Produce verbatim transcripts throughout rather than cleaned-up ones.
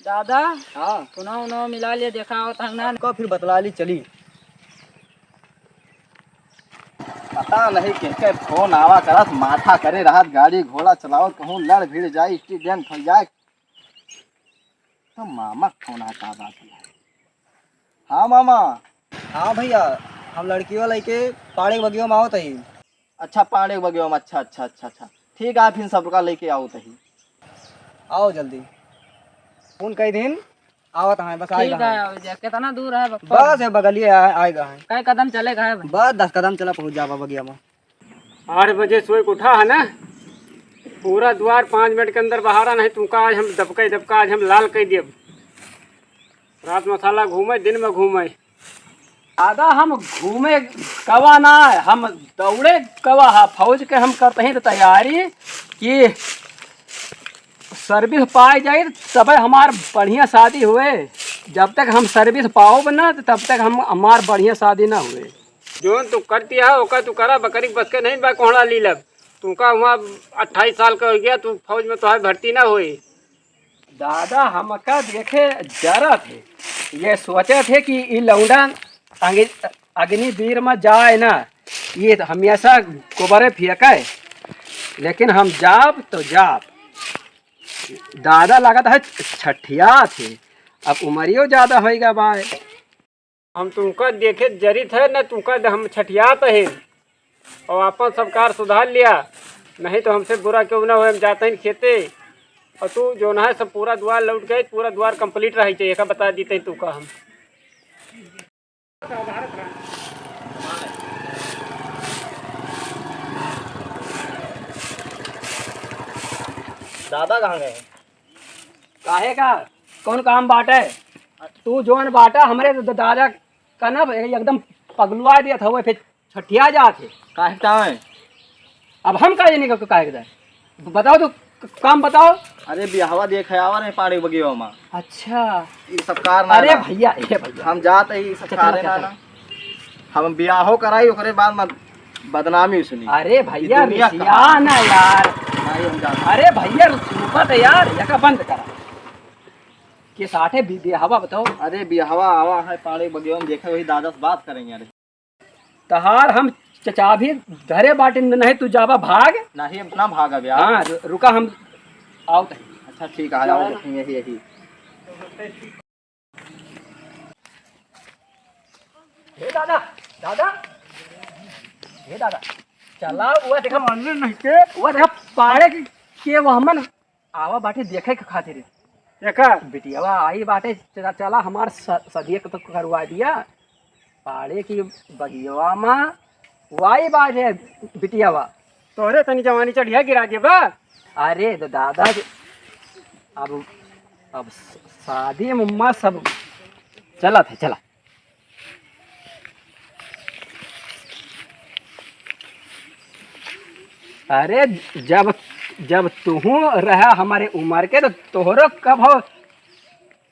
दादा, हाँ। पुनः उन्हों मिला लिए, देखा होत है ना। का फिर बतला ली, चली। पता नहीं के, के फोन आवा करत, माथा करे रहत, गाड़ी घोड़ा चलावत, कहूँ लड़ भिड़ जाए, एक्सीडेंट हो जाए। तो मामा के फोन है, का बात है? हाँ मामा। हाँ भैया, हम लड़कियों लेके पाड़े बगियों में आवत ही। अच्छा, पाड़े बगियों में, अच्छा, अच्छा, अच्छा, अच्छा। ठीक है, फिर सबका लेके आओ तही। आओ जल्दी। फोन कई दिन आवत हैं, बस आएगा ठीक है, हैं। आओ जा। कितना दूर है बप्पा? बस ये बगलिए आए, आएगा हैं। कै कदम चलेगा है भाई? बस दस कदम चला, पहुँच जाबा बगिया में। आठ बजे सोए के उठा है ना, पूरा द्वार पाँच मिनट के अंदर बहारा, नहीं तुमका आज हम दबके दबका आज हम लाल कर देब। रात मसाला घूमे, दिन में घूमे। दादा, हम घूमे कवा ना, हम दौड़े कवा हा। फौज के हम करते हैं तैयारी कि सर्विस पाए जाए, तबे हमार बढ़िया शादी हुए। जब तक हम सर्विस पाओब ना, तब तक हम, हमार बढ़िया शादी ना हुए। जोन तू करती है, ओका तू करा, बकरी के बस के नहीं बा, कोहड़ा लीलब। तुमका हुआ अट्ठाईस साल का हो गया, तू फौज में तोहार भर्ती ना होई। दादा, हमका देखे जरत है, ये सोचत है कि ई लौंडा अंग-, अग्निवीर में जाए ना, ये तो हमेशा गोबरे फेंके, लेकिन हम जाब तो जाब। दादा लागत है छठियात है, अब उमरियो ज्यादा होइगा बाय। हम तुमका देखे जरित है, न तुमका द-, हम छठियात है। और आपन संस्कार सुधार लिया, नहीं तो हमसे बुरा क्यों ना हो, हम जाते हैं खेते। और तू जो ना है सब पूरा द्वार लौट गए, पूरा द्वार complete रही चाहिए, का बता देते हैं तुमका हम। दादा कहाँ गए? काहे का? कौन काम बाटे? तू जौन बाटा, हमरे द-, दादा का ना एकदम पगलुआ दिया था, वो फिर छठिया जात है। काहे का है? अब हम का जाने का काहे का है? बताओ तो, क-, काम बताओ। अरे बियाहवा देखे आवा रहे पाड़े बगिया में। अच्छा। ई सब कार ना अरे ना। भैया, ए भैया। हम जात ही, ई सब चल, चल, कारे चल, ना चल। ना। हम बियाहो कराई, ओकरे बाद में बदनामी सुनी। अरे ई भैया, दुनिया रिसिया कहाँ? ना यार। नहीं, हम जात ही। अरे भैया, रुको तो यार, एका बंद करा। के साठे बि-, बियाहवा बताओ। अरे बियाहवा आवा है पाड़े बगिया में, देखे वही दादा से बात करेंगे। अरे तहार हम च-, चाभी धरे बाटे, नहीं तू जाबा भाग। नहीं, हम ना भागब यार। हाँ, रु-, रुका, हम आवत है। अच्छा ठीक है, आओ, यही, यही। हे दादा, दादा, हे दादा, चला, वो देखा, मानने नहीं के। वो देखा, पाड़े की, के वो हमन आवा बाटे देखे के खातिर। एका? बिटियावा आई बाटे, चला, चला हमार स-, सदिया के तो करवा दिया। पाड़े की बगियावा मा वाई बाटे बिटियावा। तोहरे तनी जवानी चढ़िया गिरा देबा। अरे द-, दादा के अब, अब स-, शादी में मम्मा सब चलत है, चला। अरे जब, जब तुहू रहा हमारे उम्र के तो तोहरो कब हो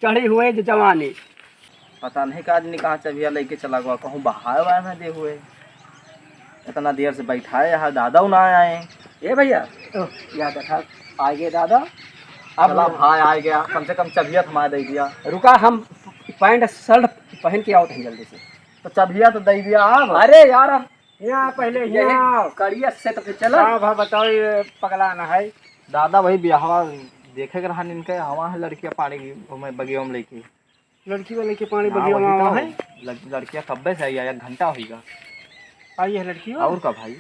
चढ़ी हुए जो जवानी। पता नहीं का आदमी कहाँ चबिया लेके चला गवा, कहूँ बहाए वाए ना दे हुए। इतना देर से बैठाए यहाँ दादा ना आए। ए भैया, ओ, या देखा, आ गए दादा। अब चला भाई आ गया, कम से कम चबिया थमा दे दिया। रुका, हम पैंट शर्ट पहन के आवत हैं जल्दी से। तो चबिया तो दे दिया आप। अरे यार, अब यहाँ पहले यही यहाँ आओ। कड़िया से तो फिर चला। हाँ भाई बताओ, ये पगला ना है। दादा वही बियाहवा देखे के रहन इनके, हवा है लड़कियाँ पानी की, वो मैं बगिया में लेके। लड़की वाले के पानी ना, बगिया वही में तो आवा है। लड़-, लड़कियाँ कब्बे से आई है, एक घंटा होइगा। आई है लड़की हो? और का भाई?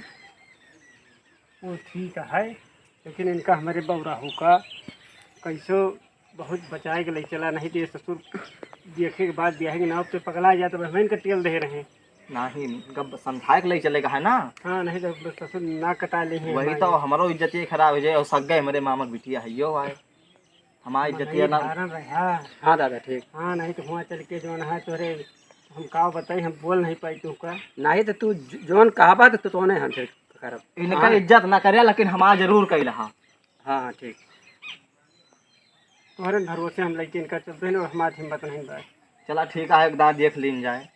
वो ठीक है, लेकिन इनका हमारे बौराहू का कैसो बहुत बचाए के ले चला, नहीं तो ये ससुर देखे के बाद ब्याहे के नाव पे पगला जाए तो हमें इनका टेल दे रहे। नहीं, इनका समझाए के ले चले का है ना। हाँ, नहीं तो ससुर ना कटा ले हैं वही हमारे। तो हमारो इज्जत ये खराब हो जाए और सग गए हमारे मामा के बिटिया है यो आए। हमारी मनई इज्जतिया ना। धारण रहे, हाँ। हाँ दादा, ठीक। हाँ, नहीं तो हुआ चल के जौन है तोरे, हम का बताई, हम बोल नहीं पाई तू का। नहीं तो तू ज-, जौन कहबा तो तोने हम फिर करब। इनका हाँ। इज्जत ना करे, लेकिन हमारा जरूर कई रहा। हाँ, हाँ, ठीक। तोहरे भरोसे हम लइके इनका चलते हैं और हमारे हिम्मत नहीं बा। चला ठीक है, एक दाँव देख लीन जाए।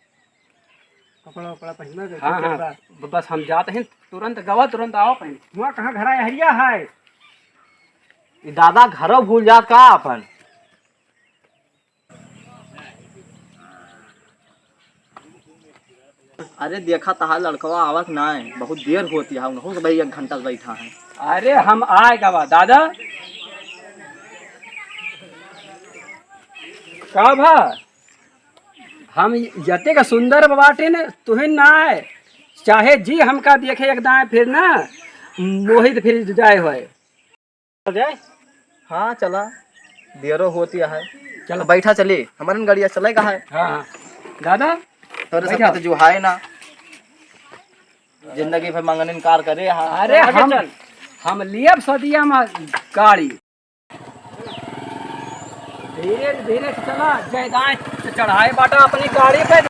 कपड़ा उपड़ा पहिनबे के हाँ, ठीक हाँ। बा। ब-, बस हम जात हैं, तुरंत गवा, तुरंत आवा पहिन। हुआ कहाँ घरा हरिया है? ई दादा घरो भूल जात का अपन? अरे देखा तहा लड़कवा आवत ना है, बहुत देर होती है, उन्हों से भाई एक घंटा से बैठा है। अरे हम आए गवा दादा। का भा? हम यते का सुंदर बाटे न, तुहिन ना आए। चाहे जी हमका देखे एक दाएं फिर ना, मोहित फिर जाए होए। जाए? हाँ, चला। देरो होती है। चला। बैठा चली, हमारन गाड़िया चले का है? हाँ, हाँ। दादा, तोरे सब बैठा। तो जो है ना, जिंदगी भर मंगन इनकार करे हा। अरे आगे हम, चल। हम लियब सदिया में गाड़ी। धीरे धीरे से चला, जय दाएं से चढ़ाए बाटा अपनी गाड़ी पे।